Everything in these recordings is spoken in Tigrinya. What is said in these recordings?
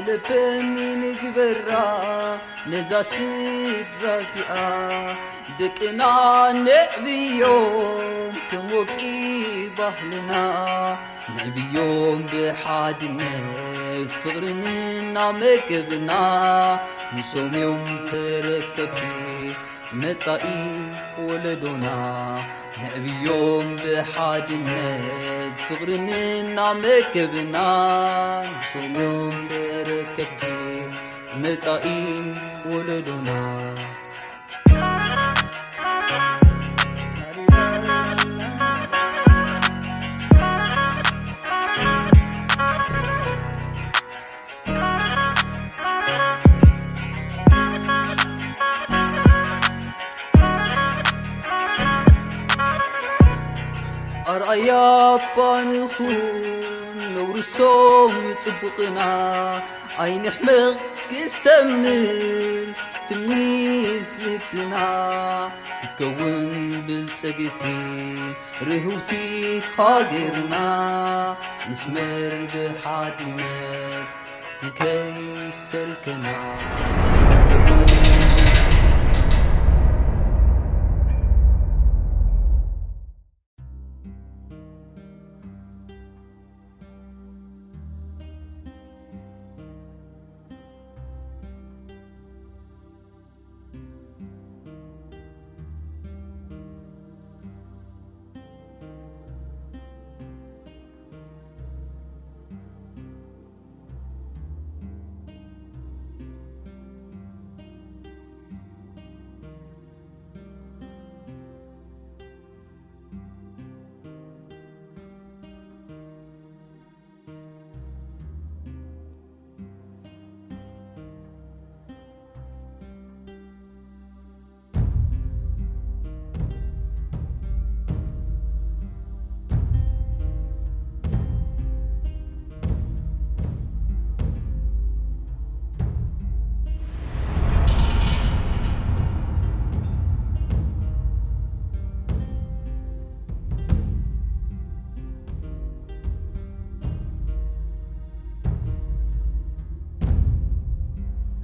ለበሚ ንግበራ ነዛ ስድራ እዚኣ፣ ደቅና ነዕብዮም ከም ወግዒ ባህልና። ነዕብዮም ብሓድነት ፍቕርን እናመገብና፣ ንሶም እዮም ተረከብቲ መጻኢ ወለዶና። ነዕብዮም ብሓድነት ፍቕርን እናመገብና፣ ንሶም እዮም ተረከብቲ መጻኢ ወለዶና። ኣርኣያ እባ ንኹን ነውርሶም ጽቡቕና፣ ኣይንሕመቕ ክሰምር ትምኒት ልብና፣ ክትከውን ብልጽግቲ ርህውቲ ሃገርና፣ ንስመር ብሓድነት ንከይሰልከና።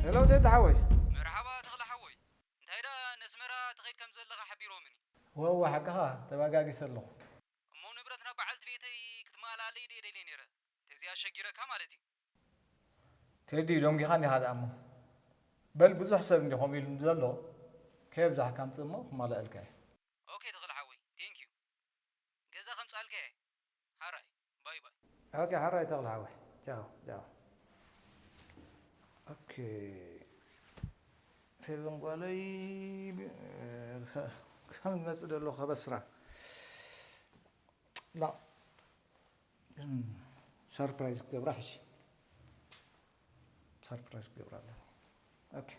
ሄሎ ቴዲ ሓወይ። መርሓባ ተኽለ ሓወይ። እንታይ ደኣ ነስመራ ትኸይድ ከም ዘለኻ ሓቢሮምኒ። ወወ ሓቅኻ ተባጋጊሰ ኣለኹ። እሞ ንብረት ናብ በዓልቲ ቤተይ ክትመላለይ ድየ ደልየ ነይረ። ተዚኣ ሸጊረካ ማለት እዩ። ቴዲ ደንጊኻ እንዲኻ ደኣ እሞ። በል ብዙሕ ሰብ እንዲ ከምኡ ኢሉ ዘሎ ከየብዛሕካ ኣምጽእ እሞ ክማልኣልካ እየ። ኦኬ ተኽለ ሓወይ፣ ቴንክ ዩ። ገዛ ከምጻልካ እየ። ሓራይ፣ ባይ ባይ። ኦኬ ሓራይ ተኽለ ሓወይ። ቻው ቻው። ኦኬ ፌቨን ጓለይ፣ ከም ዝመጽእ ደሎ ከበስራ። ላ ግን ሰርፕራይዝ ክገብራ ሕጂ። ሰርፕራይዝ ክገብራ ኣለኒ። ኦኬ።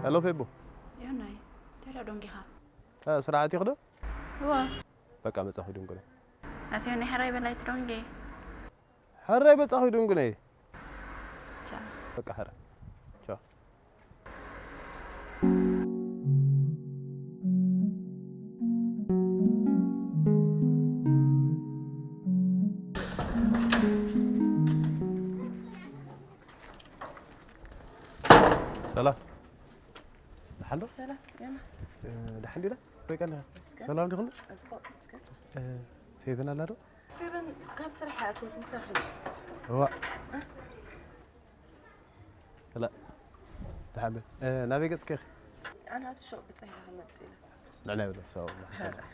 ሄሎ ፌቦ። ዮናይ፣ እንታይ ደኣ ዶንጊኻ? እ፣ ስራሕ ኣቲኽ ዶ? እዋ። በቃ መጻኹ ይድንጉነ። ኣቲ ዮናይ፣ ሕራይ በላይ ትዶንጌ። ሕራይ መጻኹ ይድንጉነ። ቻው። በቃ ሕራይ። ቻው። ሰላም። ደሓን ዶ? ሰላም፣ ዮናስ። እ፣ ደሓን ዲና? ወይ ቀንዲኻ? መስገን። ሰላም ዲኹም? ጽቡቕ፣ መስገን። እ፣ ፌቨን ኣላ ዶ? ፌቨን ካብ ስራሕ እያ ኣትወት፣ ምሳሕ። እዋ። እ? ሰላም። ደሓን ዶ? እ፣ ናበይ ገጽኪ ኢኺ? ኣነ ኣብዚ ሹቕ ብጻይ ኢለ ክመጽእ ኢለ። ንዕናይ ብሎ፣ ሰው። ሕራይ።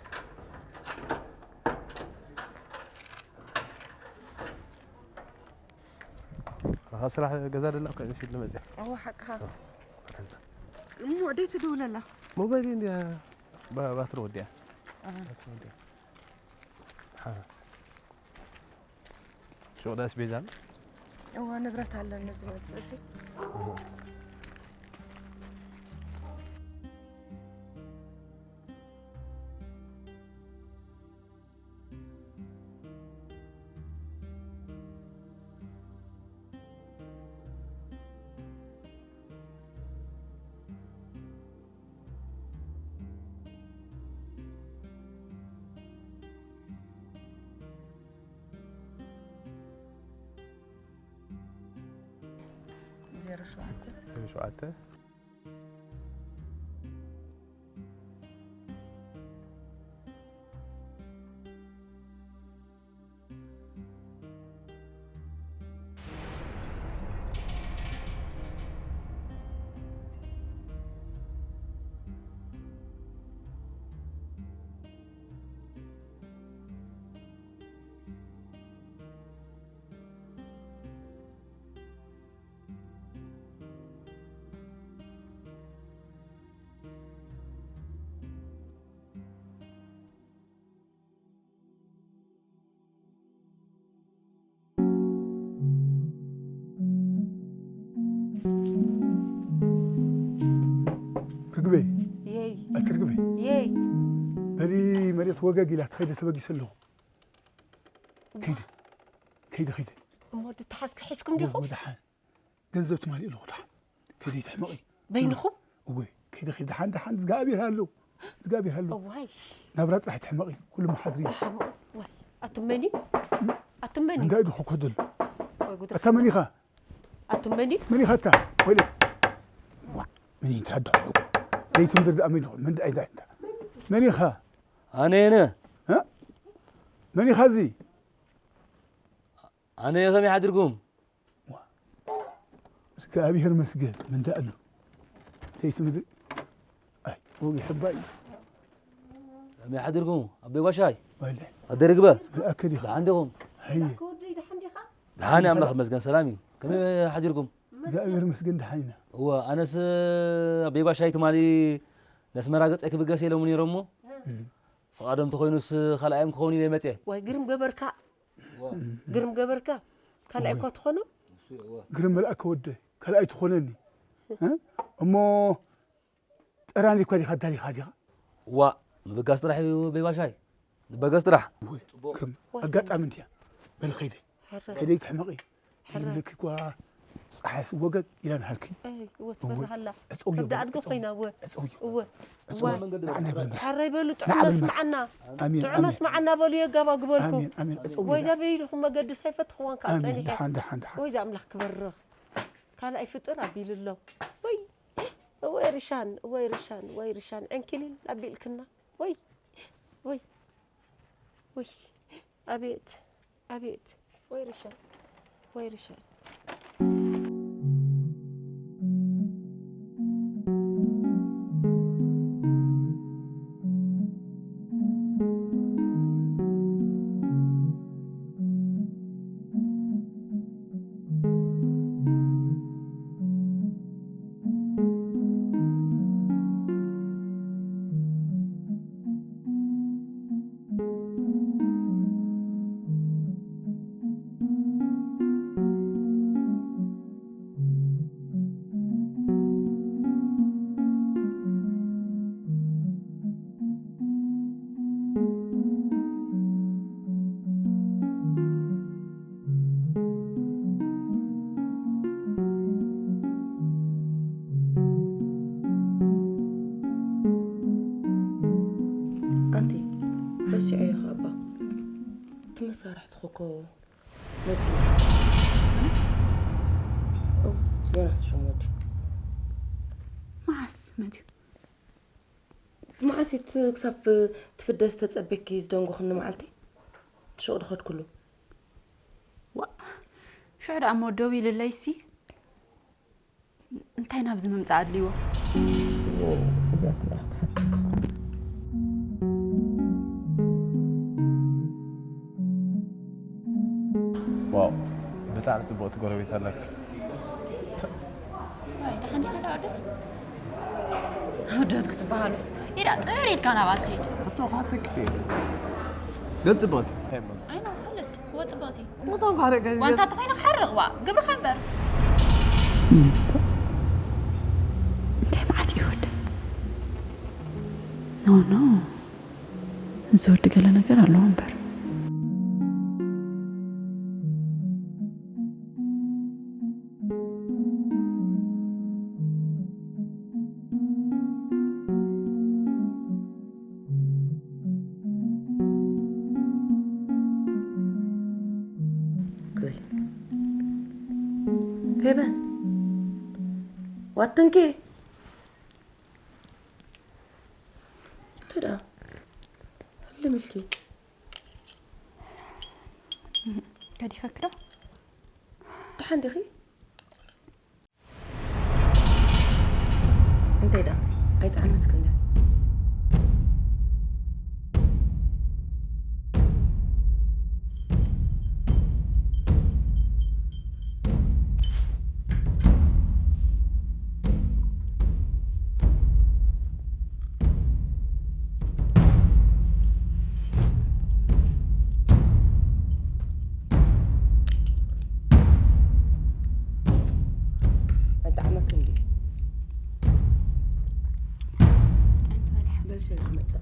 ኣብ ስራሕ ገዛ ደላ እኮ ንሽል መፅያ። እዋ ሓቅኻ። እሞ ደይ ትድውለላ? ሞባይል እንዲያ ባ- ባትሪ ወዲያ። ኣሃ። ባትሪ ወዲያ። ሓ። ሹቕ ዳስ ቤዛ። እዋ ንብረት ኣለኒ ዝመፅእ ሲ። ዜሮ ሸውዓተ። ዜሮ ሸውዓተ። ርግበይ የይ ኣቲ ርግበይ የይ በሊ መሬት ወገግ ኢላ ትኸይደ ተበጊሰ ኣለኹ ከይደ ከይደ ከይደ እሞ ድተሓዝኪ ሒዝኩም ዲኹም ወደሓን ገንዘብ ትማሊ ኣለኹ ደሓን ከይደ ይትሕመቒ በይንኹም እወ ከይደ ከይደ ደሓን ደሓን እግዚኣብሔር ኣሎ እግዚኣብሔር ኣሎ እዋይ ናብራ ጥራሕ ትሕመቒ ኩሉ መሓድሪ ሓምኡ ወይ ኣቱም መን እዩ ኣቱም መን እዩ እንታይ ኢዱ ክኮደሉ ወይ ጉድ ኣታ መን ኢኻ ኣቱም መን እዩ መን ኢኻ ኣታ ወይለ ዋ መን እዩ እንታይ ኣድሑ ለይቲ ምድሪ ደኣ መን ኢኻ መን ደኣ እንታይ እንታይ መን ኢኻ ኣነ የነ እ? መን ኢኻ እዚ ኣነ ከመይ ሓድርኩም እግዚኣብሔር መስገን ምን ደኣ ኣሎ ለይቲ ምድሪ ኣይ ወጊ ሕባይ እዩ ከመይ ሓድርኩም ኣቦይ ባሻይ ወይለ ኣደርግበ መልኣከ ዲኻ ደሓን ዲኹም ሀየ ክወደይ ደሓን ዲኻ ደሓን ኣምላኽ መስገን ሰላም እዩ ከመይ ሓዲርኩም እግዚኣብሔር መስገን ደሓን ኢና እወ ኣነስ ኣቦይ ባሻይ ትማሊ ነስመራ ገፀይ ክብገስ ኢሎምኒ ነይሮም እሞ ፍቓዶም ተኾይኑስ ካልኣዮም ክኸውን ኢለ መፅየ ዋይ ግርም ገበርካ ግርም ገበርካ ካልኣይ እኳ ትኾኖ ግርም መልኣከ ወደ ካልኣይ ትኾነኒ እ? እሞ ጠራኒ እኳ ዲኻ ዳሊኻ ዲኻ ዋ ምብጋስ ጥራሕ እዩ ኣቦይ ባሻይ ንበገስ ጥራሕ ግርም ኣጋጣሚ እንድያ በል ኸይደ ሕረ ከደይ ትሕመቒ ሕረ ይብለኪ እኳ ፀሓይ ስወገግ ኢላ ንሃልኪ እይ እወ ትበርሃላ ዕፀውዮ ከብዲ ኣድጎ ኮይና እወ ዕፀውዮ እወ ዕፀውዮ ንዓና ይብል ምራ ሕረይ በሉ ጥዑመ ንዓብል ምራ ስምዓና ኣሜን ጥዑመ ስምዓና በሉ የጋባግበልኩም ኣሜን ኣሜን ዕፀውዮ ወይዛ በይልኹም መገዲ ሳይፈትኽዋን ካብ ኣሜን ፀኒሐ ደሓን ደሓን ደሓን ወይዛ ኣምላኽ ክበርኽ ካልኣይ ፍጥር ኣቢሉ ኣሎ ወይ እወይ ርሻን እወይ ርሻን ወይ ርሻን ዕንኪሊል ኣቢልክና ወይ ወይ ወይ ኣቤት ኣቤት ወይ ርሻን ወይ ርሻን ኣንቲ ረሲዐዮ ኸኣ እባ እቲ መሳርሕትኺ እኮ መፂኡ ዮናስ ሽሞዲ መዓስ መፂኡ መዓስ እቲ ክሳብ ትፍደ ዝተፀበኪ ዝደንጎኽኒ መዓልቲ ትሹቕ ድኸድኩሉ ዋ ሽዑ ደኣ እሞ ደው ኢልለይሲ እንታይ ናብዚ ምምፃእ ኣድልይዎ ዋው ብጣዕሚ ፅቡቕቲ ጎረቤት ኣላትኪ ኣወዳት ክትበሃሉስ ኢዳ ጥር ኢልካ ናብኣ ትኸይድ። ኣቶ ካተክቴ ገጽ ቦት። ኣይ ነው ፈልጥ ወጥ ቦቴ። ሞታን ካረ ገ- ዋንታ ተኾይነ ክሓርቕ ዋ ግብርኻ እምበር። እንታይ መዓት እዩ ወደ? ኖ፣ ኖ። እዚ ወዲ ገለ ነገር ኣለዎ እምበር። ክብል። ፌበን፣ ዋትንኪ። ትዳ። ህልም ኢልኪ። ገዲፈኪ ዶ? ደሓን ዲኺ? እንታይ ደኣ? ኣይጠዓመትክን ድያ? ኣይጠዓመክን ድዩ? በል ሸይኽ መጽእ።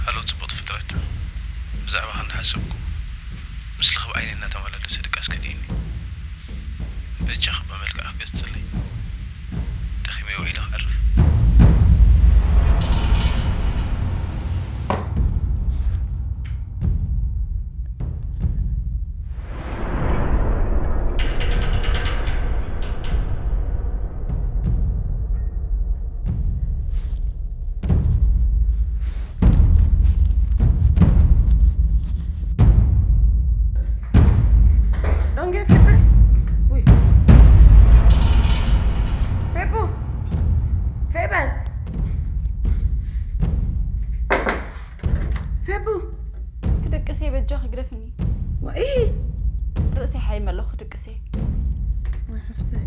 ሃሎ ጽቡቕቲ ፍጥረት፣ ብዛዕባኻ እናሓሰብኩ ምስልኺ ብዓይነይ እናተመላለሰ ድቃስ ከድህየኒ። በጃኺ ብመልክዕኺ ገጽጽለይ። ደኺመ ውዒለ ክዕርፍ። Don't get Febe. Uy. Febu. Feben. Febu. ክድቅስ እየ በጃ ክግደፍኒ። ዋይ። ርእሰይ ሓይመ ኣለኹ ክድቅስ እየ። ዋይ ሓፍተይ።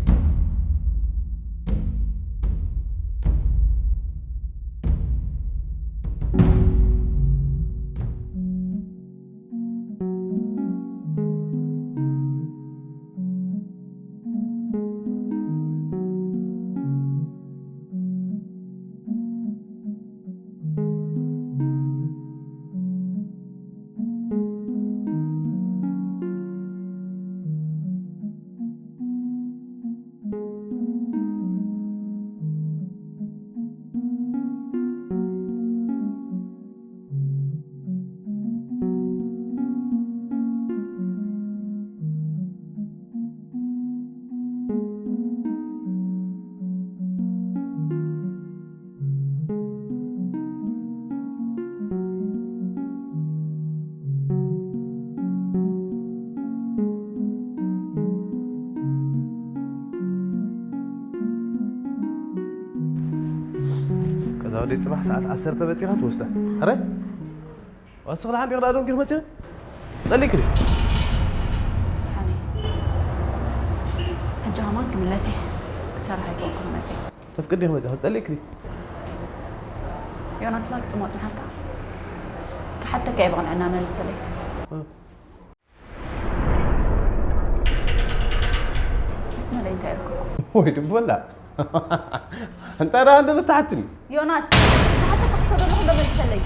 ከዛ ወደ ጽባሕ ሰዓት ዓሰርተ በጺኻ ትወስዳ። ኣረ? ዋስኽ ደሓን ዲኻ? ዳዶን ኪድ መጽእ? ጸሊክሪ። ደሓን እየ። ሕጂ ከማን ክምለስ እየ። ክሰርሕ ኣይኮንኩን መጽእ። ተፍቅዲ መጽእ? ጸሊክሪ። ዮናስ ላክ ጽሞ ጽንሓልካ። ክሓተካ እየ ብቕንዕና መልሰለይ። እ። ምስ መለይ እንታይ ኢልኩ? ወይ ድቦላ። እንታይ ደኣ እንደ ብትሓትኒ? ዮናስ፣ ዝሓተካ ሕቶ ዘለኹ ዶ መልሰለይ?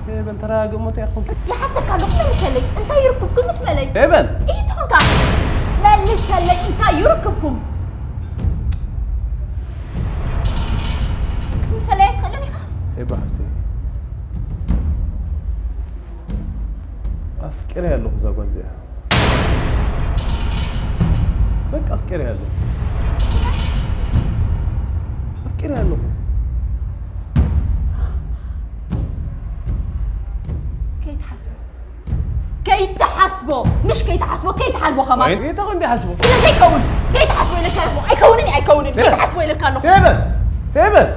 ሄበን ተረጋግእ እሞ እንታይ ኢኹም? ይሓተካ ኣለኹ፣ መልሰለይ። እንታይ ይርክብኩም ምስ በለይ? ሄበን! ኢትኹንካ! መልሰለይ፣ እንታይ ይርክብኩም? ክትምሰለይ ኣይትኽእልን ኢኻ? ሄባ ሓፍተይ፣ ኣፍቂረያ ኣለኹ እዛ ጓል እዚኣ። በቃ ኣፍቂረያ ኣለኹ። ኣፍቂረያ ኣለኹ። ከይትሓስቦ ከይትሓስቦ ምሽ ከይትሓስቦ ከይትሓልቦ ከማን ወይ እንታይ ኮን ዲሓስቦ ስለ ዘይከውን ከይትሓስቦ ኢለካ ኣለኹ ኣይከውንን እዩ ኣይከውንን ከይትሓስቦ ኢለካ ኣለኹ ሄበን ሄበን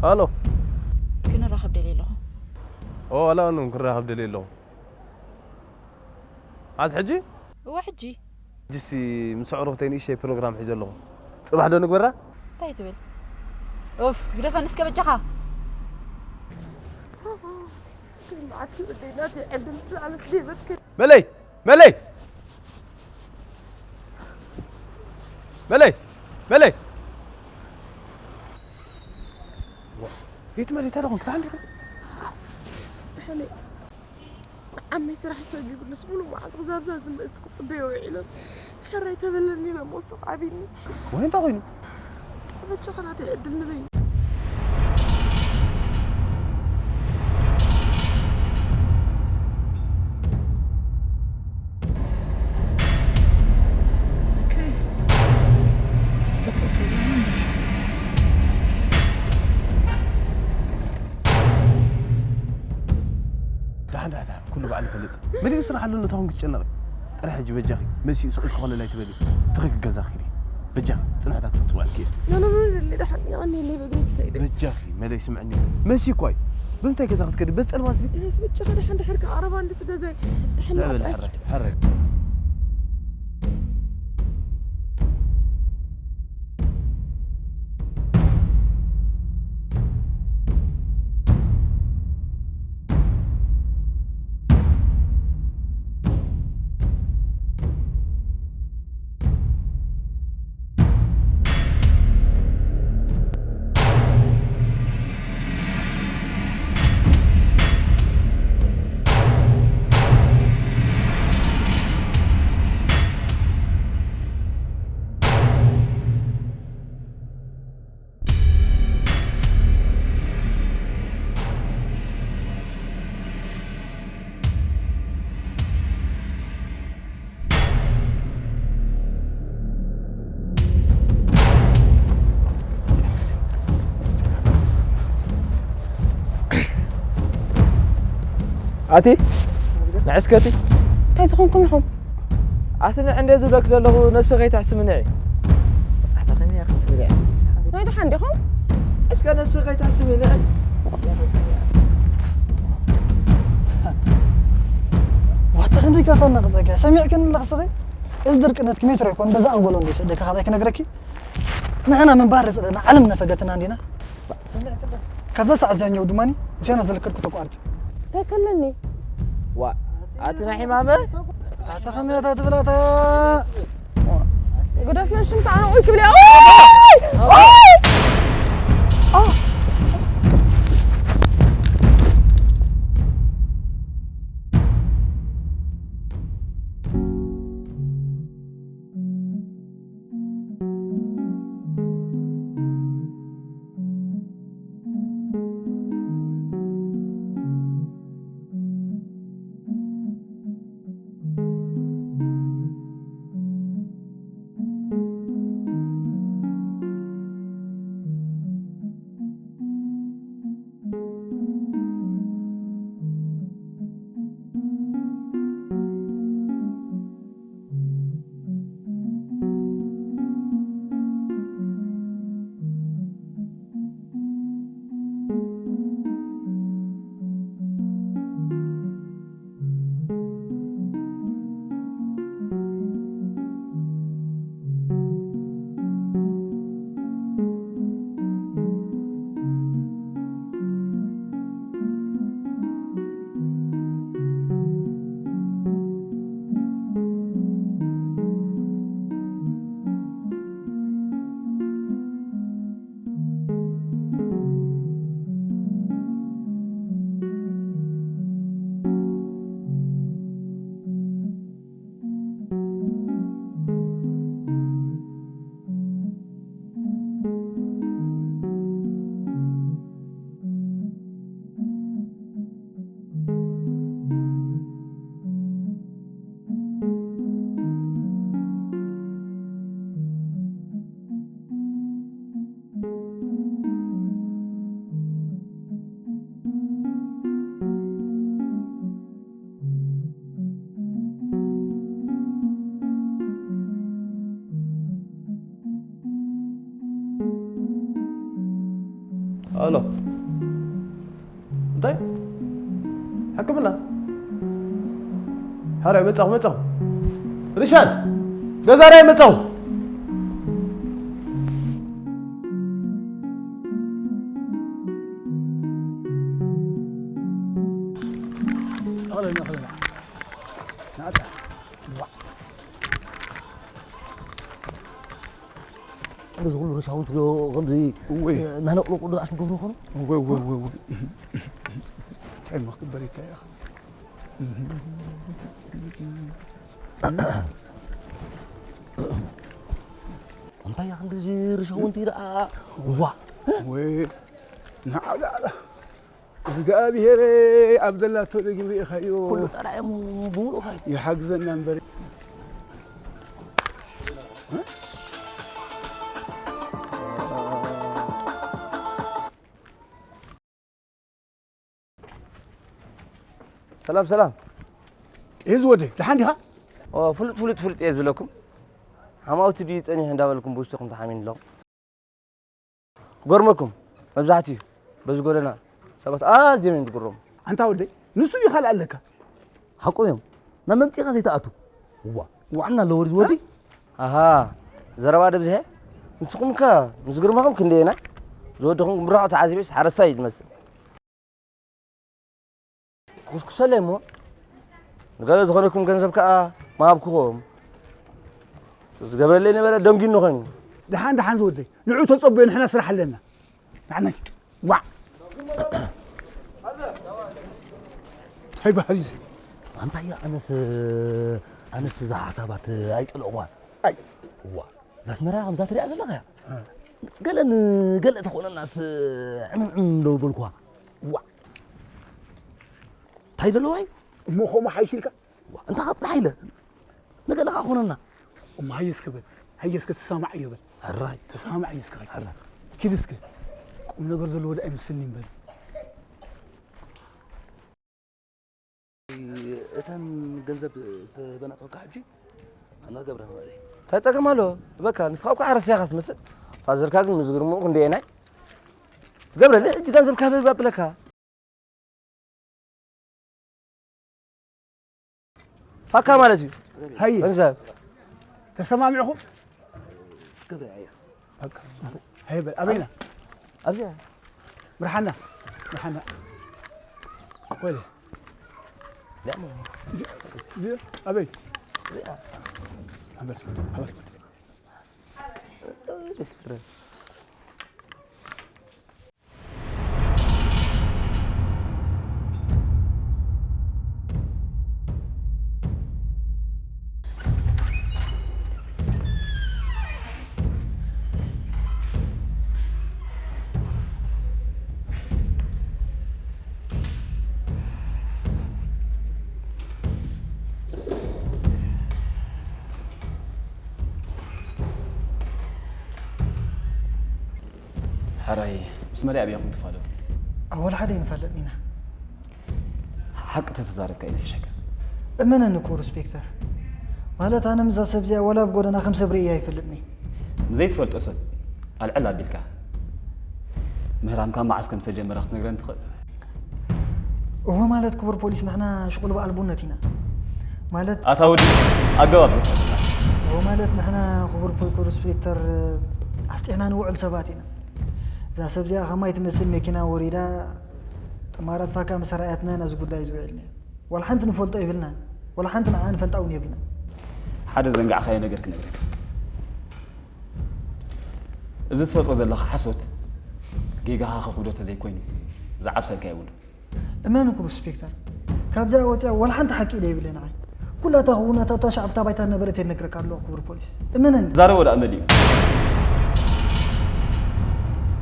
ሃሎ ክንራኸብ ደልየ ኣለኹ። ኦ ዋላ ኣኑ ክራኸብ ደልየ ኣለኹ። ሓዝ ሕጂ? እወ ሕጂ። ሕጂሲ ምስ ኣዕሩኽተይ ንእሽተይ ፕሮግራም ሒዘ ኣለኹ። ጽባሕ ዶ ንግበራ? እንታይ ትብል? ኡፍ ግደፈኒ እስከ በጃኻ። መለይ! መለይ! መለይ! መለይ! ቤት መለይ ታዲያ ኮንክ ደሓን ዲኻ? ዓመይ ስራሕ ሰጊጉ ምስ ሙሉ መዓልቲ ክዛብዛ ዝምእስ ክፅበዮ ውዒለ ሕራይ ተበለኒ ኢለ ሞሱቕ ኣቢኒ ወይ እንታይ ኮይኑ ጠበቸ ከናተ ዕድል ንበይ ዳሓን ዳሓን ዳሓን ኩሉ ባዕሉ ይፈልጥ መሊኡ ስራሕ ኣሎ ነታኹም ክትጨነቕ ጥራሕ ሕጂ በጃኺ መሲኡ ስቕ ኢልኪ ኮለል ኣይትበሊ ትኺ ገዛ ኪዲ በጃኺ ፅንሕታት ክትፅዋዕ ክየ ኖኖኖ ደሊ ደሓን የቐኒ የለይ በግሪ ክሰይደ በጃኺ መለይ ስምዕኒ መሲ እኳ እዩ ብምንታይ ገዛ ክትከዲ በፀልማ እዚ እስ በጃኺ ደሓን ድሕር ከቐረባ እንድትገዛይ ደሓን ልዕበል ሕራይ ሕራይ ኣቲ ንዕስከቲ እንታይ ዝኾንኩም ኢኹም ኣስንዕ እንደ ዝብለክ ዘለኹ ነብሲ ከይትሕስምኒ እየ ኣታ ከመይ ክትብል እያ ናይ ደሓን ዲኹም እስከ ነብሲ ከይትሕስምኒ ዋታ ክንደይ ካታና ክዘጋ ሰሚዕክን ኣለኽስኺ እዚ ድርቅነትኪ ሜትሮ ይኮን በዛ ኣንጎሎ እንደ ይሰደካ ካባይ ክነግረኪ ንሕና ምንባር ዝፅለና ዓለም ነፈገትና እንዲና ካብዛ ሰዓት እዚኣ ኛው ድማ ምስያና ዝልክር ክተቋርፂ እንታይ ከለኒ? ዋ ኣቲ ናይ ሕማመ ኣታ ከመይ ኣታ ትብል ኣታ ግደፍ ነሽም ተዓነቑ ክብል እያ። ኦይ! ኦይ! ኦ! ኣሎ እንታይ ሕክምና ሓራይ መጻኹ መጻኹ ርሻን ገዛራይ መጻኹ እዚ ኩሉ ርሻውንቲ ዶ ከምዚ እወይ ናነቕሎ ቁድራሽ ንገብሮ ኾኑ እወይ እወይ እወይ እወይ እንታይ እሞ ክግበር ይከኣል ኢኻ እንታይ እያ ክንድዚ ርሻውንቲ ደኣ ዋ ወይ ንዓው ደኣ እግዚኣብሄር ኣብ ዘላቶ ደጊም ርኢኻዮ ኩሉ ጠራዮም ብምሉእ ኸይ ይሓግዘና እምበር ሰላም ሰላም እዚ ወደ ደሓን ዲኻ ፍሉጥ ፍሉጥ ፍሉጥ እየ ዝብለኩም ሓማውቲ ድዩ ፀኒሑ እንዳበልኩም ብውሽጥኹም ተሓሚን ኣለኹም ክገርመኩም መብዛሕትኡ በዚ ጎደና ሰባት ኣዝዮም እዮም ዝግረሙ ኣንታ ወደይ ንሱ እዩ ካልእ ኣለካ ሓቆም እዮም ናብ መምፅኢኻ ዘይተኣቱ ዋ ዋዕና ኣለዎ ርዚ ወዲ ኣሃ ዘረባ ደብዝሐ ንስኹም ከ ምስ ግርማኹም ክንደየናይ ዝወደኹም ምራቑ ተዓዚበስ ሓረስታይ እዩ ዝመስል ኩስኩሰለይ እሞ ንገለ ዝኾነኩም ገንዘብ ከዓ ምሃብኩኹም ዝገብረለይ ነበረ ደንጊኑ ኮይኑ ደሓን ደሓን ዝወደይ ንዑ ተፀበዮ ንሕና ስራሕ ኣለና ንዓናይ ዋዕ እንታይ ባህል እዩ ኣንታያ ኣነስ ኣነስ እዛ ሓሳባት ኣይጥልቕዋን ኣይ ዋ እዛ ኣስመራ ከምዛ ትሪኣ ዘለኻ እያ ገለን ገለ ተኾነናስ ዕምምዕም ዶ በልኳ ዋ እንታይ ዘለዋ እዩ እሞ ከምኡ ሓይሽ ኢልካ እንታ ኸፅንሓ ኢለ ነገለ ከዓ ኮነና እሞ ሃየ እስከ በል ሃየ እስከ ተሰማማዕ እዮ በል ሕራይ ተሰማማዕ እዮ እስከ ሕራይ ኪድ እስከ ቁም ነገር ዘለዎ ዶ ኣይመስልኒ እምበር እተን ገንዘብ ተበናጠወካ ሕጂ ኣናገብረ ማለት እዩ እንታይ ፀገም ኣሎ ዝበካ ንስኻ እኳ ሓረስያኻ ትመስል ፋዘርካ ግን ምስ ግርምኡ ክንደየናይ ትገብረለ እጅ ገንዘብ ካብ ባብለካ ፋካ ማለት እዩ ሃየ ገንዘብ ተሰማሚዕኹም ትገብረ እያ በቃ ሃየ በል ኣበይና ኣብዚኣ ምርሓና ምርሓና ወለ እዚኣ ማለት እዩ። እዚኣ ኣበይ? እዚኣ። ኣበል፣ ኣበል። ሕራይ ምስ መን ኣበይ ኢኹም ትፋለጡ? ኣብ ወላ ሓደ ኣይንፋለጥን ኢና። ሓቂ ተተዛረብካ እዩ ዝሕሸካ። እመነኒ ክቡር ኢንስፔክተር፣ ማለት ኣነ ምስዛ ሰብ እዚኣ ወላ ኣብ ጎደና ከም ሰብ ርእየ ኣይፈልጥን እየ። ንዘይትፈልጦ ሰብ ኣልዕል ኣቢልካ ምህራምካ መዓስ ከም ዝተጀመረ ክትነግረን ትኽእል? እወ፣ ማለት ክቡር ፖሊስ፣ ንሕና ሽቁል በዓል ቡነት ኢና። ማለት ኣታ ወዲ ኣገባብ ገይርካ። እወ፣ ማለት ንሕና ክቡር ፖ-፣ ክቡር ኢንስፔክተር፣ ኣስጢሕና ንውዕል ሰባት ኢና። እዛ ሰብ እዚኣ ከማይ ትመስል መኪና ወሪዳ ጥማራት ፋካ ምስ ረኣያትና ኢና እዚ ጉዳይ ዝውዕልና። ዋላ ሓንቲ ንፈልጦ የብልናን። ዋላ ሓንቲ ንዓ ንፈልጣ እውን የብልናን። ሓደ ዘንጋዕካዮ ነገር ክነግረካ። እዚ ትፈጥሮ ዘለኻ ሓሶት ጌጋኻ ከኽብዶ ተዘይኮይኑ ዝዓብሰልካ የብሉን። እመን ክቡር ኢንስፔክተር፣ ካብዚኣ ወፂኣ ዋላ ሓንቲ ሓቂ ኢለ የብለይ ንዓይ። ኩላ እታ ክውንነታ እታ ሻዕብታ ባይታ ነበረት እየ ዝነግረካ ኣለኹ ክቡር ፖሊስ። እመነኒ። ዛረቦ ደኣ መሊኡ።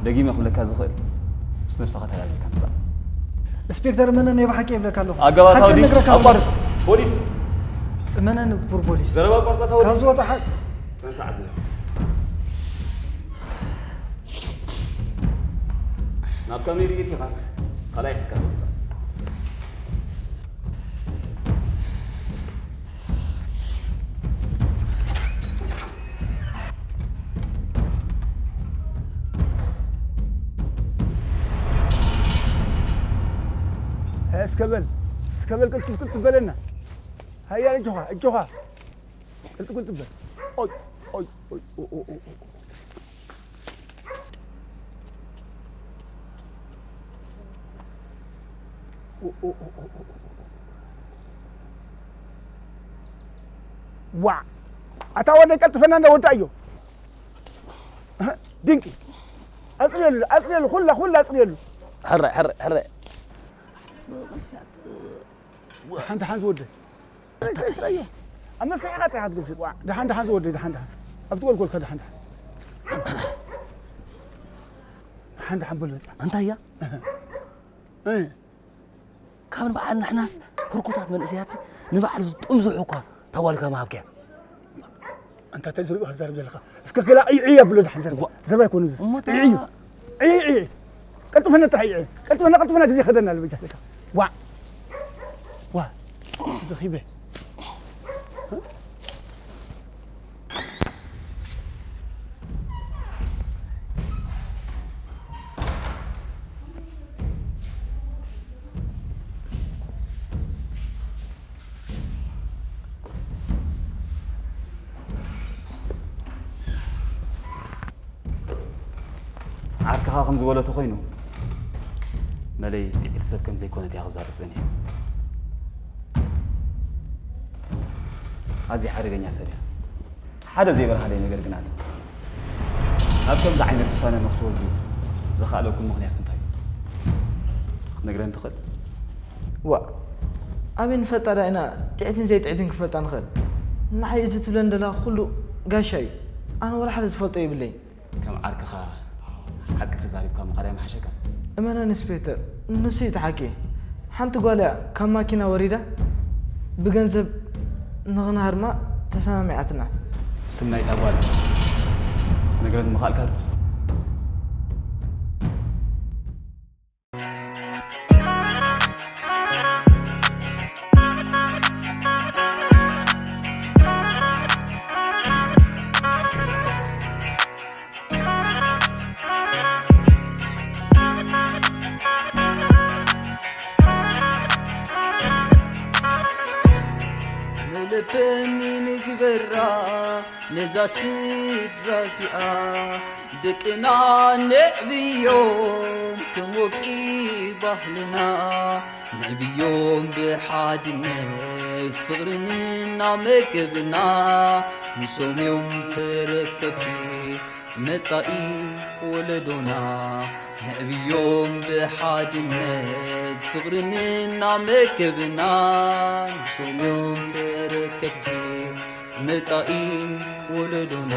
ደጊመ ክብለካ ዝኽእል ምስ ነብስኻ ተላዚብካ ምጻእ። ኢንስፔክተር እመነኒ፣ ናይ ብሓቂ የብለካ ኣለኹ። ኣገባብ ሓቂ ታውዲ እነግረካ ኣለኹ። ኣቋርጽ። ፖሊስ። እመነኒ ክቡር ፖሊስ። ዘረባ ኣቋርጻ ታውዲ። ካብ ዝወጽእ ሓ- ስነ ስርዓት ንበር። ናብ ካሜራ ኢኻ ካልኣይ ሒዝካ ትወጽእ። እስከ በል፣ እስከ በል፣ ቅልጥፍ፣ ቅልጥፍ በለና። ሃያ እጆኻ፣ እጆኻ። ቅልጥፍ፣ ቅልጥፍ በል። ኦይ፣ ኦይ፣ ኦይ፣ ኦ፣ ኦ፣ ኦ፣ ኦ። ዋ! ኣታ ወደይ ቀልጥፈና እንዳ ወዳእዮ። ድንቂ። ኣጽልየሉ፣ ኣጽልየሉ፣ ኩላ፣ ኩላ ኣጽልየሉ። ሕረ፣ ሕረ፣ ሕረ። ሓንቲ ሓንዚ ወደይ። ኣብ መስርሕ ኢኻ ጥራሕ ክትገልጽ። ዋ፣ ደሓን፣ ደሓን ዝወደይ፣ ደሓን፣ ደሓን። ኣብ ትጎልጎልካ ደሓን፣ ደሓን። ደሓን፣ ደሓን በል በቃ። እንታይ እያ? እ። ካብ ንበዓል ንሕናስ ህርኩታት መንእሰያት ንበዓል ዝጥምዝሑ እኳ ታጓልካ ምሃብከያ። ኣንታ እንታይ ዝሪኡ ክትዛረብ ዘለኻ? እስከ ገላ ዕይ ዕይ ኣብሎ ደሓን ዘርባ። ዋ። ዘርባ ኣይኮኑ እዚ። እሞ ታ- ዕይ ዕይ። ዕይ ዕይ። ቀልጥፈና ጥራሕ ዕይ ዕይ። ቀልጥፈና፣ ቀልጥፈና ግዜ ከደና ኣሎ በጃ ለካ። ዋ። ዋ። ደኺበ። ዓርክኻ ከም ዝበሎ ተኾይኑ፣ መለይ ጥዒት ሰብ ከም ዘይኮነት እያ ክዛረብ ጸኒሐ። ኣዝያ ሓደገኛ ሰብ እያ። ሓደ ዘይበርሃለይ ነገር ግን ኣሎ። ናብ ከምዚ ዓይነት ውሳነ ንክትወስዱ ዘኽኣለኩም ምኽንያት እንታይ እዩ? ክትነግረኒ ትኽእል? ዋእ፣ ኣበይ ንፈልጣ ደኣ ኢና ጥዕትን ዘይጥዕትን ክንፈልጣ ንኽእል? ንዓይ እዚ ትብለኒ ዘለኻ ኩሉ ጋሻ እዩ። ኣነ ወላ ሓደ ዝፈልጦ የብለይን። ከም ዓርክኻ ሓቂ ተዛሪብካ ምኻድ ኣይምሓሸካን? እመነኒ ኢንስፔክተር፣ ንሱ እዩ እቲ ሓቂ። ሓንቲ ጓል እያ ካብ ማኪና ወሪዳ ብገንዘብ ንኽንሃርማ ተሰማሚዓትና። ስም ናይታ ጓል ክትነግረኒ ምኸኣልካ ዶ? ንልበኒ ንግበራ ነዛ ስድራ እዚኣ ደቅና ነዕብዮም ከም ወግዒ ባህልና፣ ነዕብዮም ብሓድነት ፍቕርን እናመገብና፣ ንሶም እዮም ተረከብቲ መጻኢ ወለዶና። ነዕብዮም ብሓድነት ፍቕርን እናመገብና፣ ንሶም እዮም ተረከብቲ መጻኢ ወለዶና።